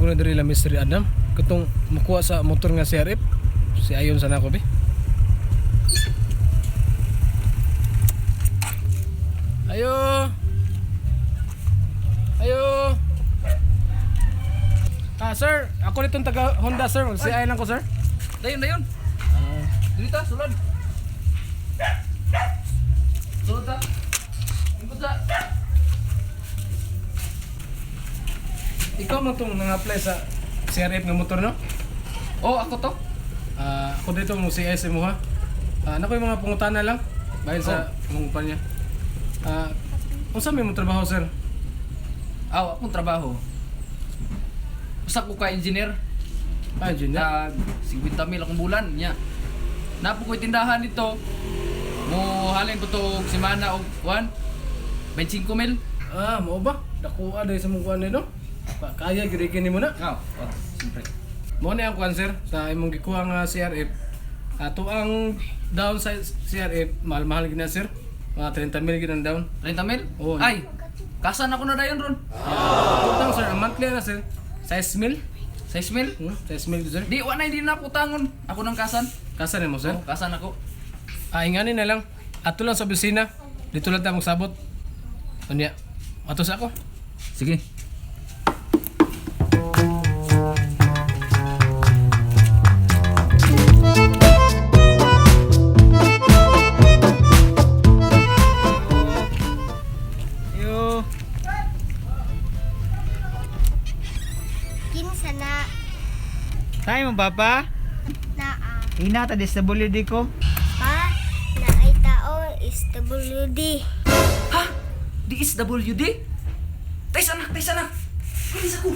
ko na diri la Mr. Adam. Katong mukuha sa motor nga CRF. Si ayon sa nako bi. Ayo. Ayo. Ah, sir, ako nitong taga Honda, sir. Mag CI lang ko, sir. Dayon, dayon. Dito, sulod. Sulod ta. Ingkod ta. Ikaw man tong nang-apply sa CRF nga motor, no? Oh, ako to. Ah, ako dito mo CI sa imuha. Ah, nako yung mga pangutana lang bahin sa imong kumpanya. Ah, unsa may imong trabaho, sir? Aw, akong trabaho. Usa ko ka engineer. Ah, engineer. Nag 50 mil akong bulan niya. Napo ko'y tindahan dito. Mo halin ko to og semana og kuan. 25 mil. Ah, mao ba? Dakuha dahil sa mong kuan no? Pa, kaya gyud kini mo na. Aw, oh, siyempre. Mao na ang kuan, sir, sa imong gikuha nga CRF. Ato ang down sa CRF, mahal-mahal gyud na, sir. Mga 30 mil gyud ang down. 30 mil? Oo. Ay, kasan ako na dayon ron? Utang, sir, ang monthly na, sir. 6 mil. 6 mil? 6 mil, sir. Di, wa na hindi na putangon. Ako ng kasan. Kasa nimo, sir? Oh, kasan ako. Ah, ingani na lang. Ato lang sa opisina. Dito lang tayo magsabot. Unya. Ato sa ako. Sige. Yo. Kinsa na Tayo mo papa? naa Hinata disability ko. pa na ay tao is WD. Ha? DSWD? Tays anak, tays anak. Bilis ako.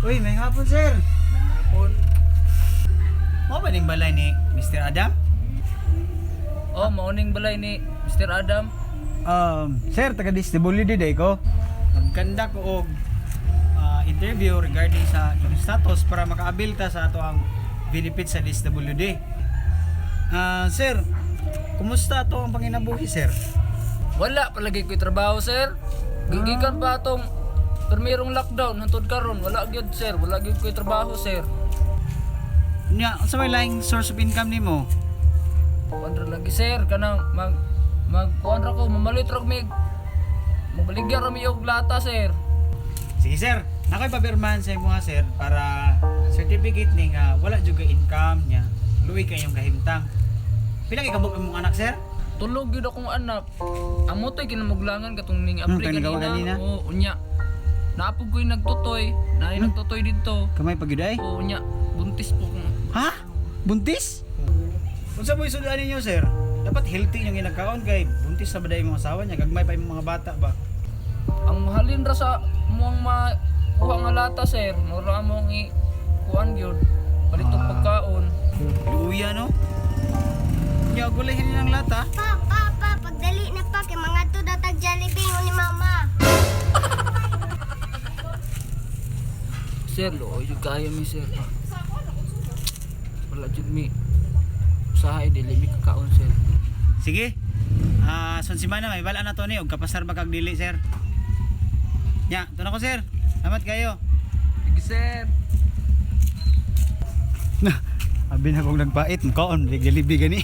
Uy, may hapon, sir. May hapon. Mo ba ning balay ni Mr. Adam? Oh, mauning balay ni Mr. Adam. Sir, taga disability day ko. Magkanda ko og interview regarding sa inyong status para makaabil ta sa ato ang benefit sa DSWD. Ah, sir, kumusta ato ang panginabuhi, sir? Wala palagi ko'y trabaho, sir. Gigikan pa atong permirong lockdown hantod karon, wala gyud, sir, wala gyud ko'y trabaho, sir. Nya, unsa may laing source of income nimo? Kuan ra lagi, sir, kanang mag mag kuan ra ko, mamalit ra mig. Mabaligya ra mi og lata, sir. Sige sir, nakoy papirmahan sa imo ha, sir, para certificate ni nga wala jud kay income niya. Luwi kay imong kahimtang. Pila kay kabuk imong anak, sir? Tulog gyud akong anak. Amo to'y kinamuglangan katong ning apply Kay nagawa kanina. kanina. Oo, unya. Naapog ko'y nagtutoy, naay nagtutoy didto. Kamay pa gyud ay. Oo, unya. Buntis po kong Ha? Buntis? Unsa mo isudan ninyo, sir? Dapat healthy yung ginagkaon kay buntis na ba dai imong asawa niya, gagmay pa imong mga bata ba? Ang halin ra sa muang makuha nga lata, sir. Mura among i kuan gyud. Palito pagkaon. Luya no? Nya gulay ng lata. Pa, pa, pa, pagdali na pa kay mga to datag Jollibee ni mama. Sir, looy jud kaayo mi, sir. Wala jud mi. Usahay dili mi kakaon, sir. Sige. Ah, son si mana may bala na to ni og kapasar ba kag dili, sir? Nya, to na ko, sir. Salamat kayo. Sige, sir. Na, abi na kong nagpait, mukaon, Jollibee gani.